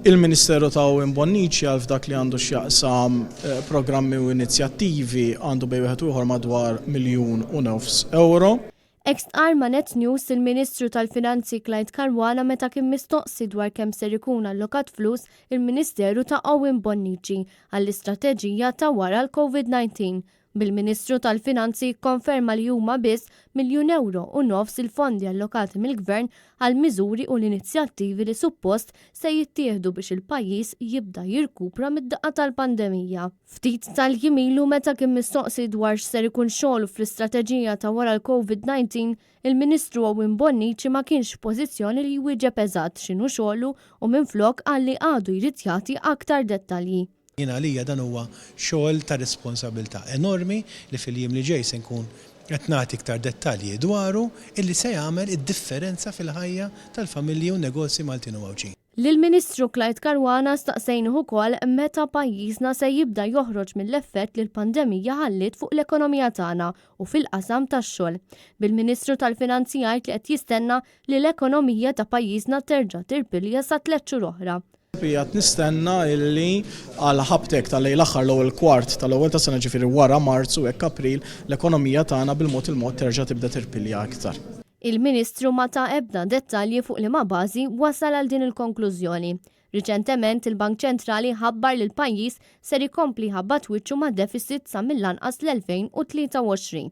Il-Ministeru ta' Owen Bonnici għal f'dak li għandu x'jaqsam programmi u inizjattivi għandu bejn wieħed u ieħor madwar 1.5 miljun ewro. Hekk stqarr ma' Net News il-Ministru tal-Finanzi Clyde Caruana meta kien mistoqsi dwar kemm ser ikun allokat flus il-Ministeru ta' Owen Bonnici għall-istrateġija ta' wara l-Covid-19 bil-Ministru tal-Finanzi jikkonferma li huma biss 1.5 miljun ewro il-fondi allokati mill-Gvern għal miżuri u l-inizjattivi li suppost se jittieħdu biex il-pajjiż jibda jirkupra mid-daqqa tal-pandemija. Ftit tal-jiem ilu meta kien mistoqsi dwar x'ser ikun xogħlu fl-istrateġija ta' wara l-COVID-19, il-Ministru Owen Bonnici ma kienx f'pożizzjoni li jwieġeb eżatt x'inhu xogħlu u minflok qal li għadu jrid jagħti aktar dettalji. Jien għalija dan huwa xogħol ta' responsabilità enormi li fil-jiem li ġej se nkun qed nagħti iktar dettalji dwaru illi se jagħmel id-differenza fil-ħajja tal-familji u negozji Maltin u Għawdxin. Lill-Ministru Clyde Caruana staqsejnih ukoll meta pajjiżna se jibda joħroġ mill-effett li l-pandemija ħalliet fuq l-ekonomija tagħna u fil-qasam tax-xogħol. Bil-Ministru tal-Finanzi jgħid li qed jistenna li l-ekonomija ta' pajjiżna terġa' tirpilja sa 3 xhur oħra. Qiegħed nistenna illi għal ħabtek tal-lejl l-aħħar l-ewwel kwart tal-ewwel ta' sena ġifieri wara Marzu hekk April l-ekonomija tagħna bil-mod il-mod terġa' tibda tirpilja aktar. Il-Ministru ma ta ebda dettalji fuq liema bażi wasal għal din il-konklużjoni. Riċentement il-Bank Ċentrali ħabbar li l-pajjiż ser ikompli jħabbat wiċċu ma' deficit sa mill-anqas l-2023.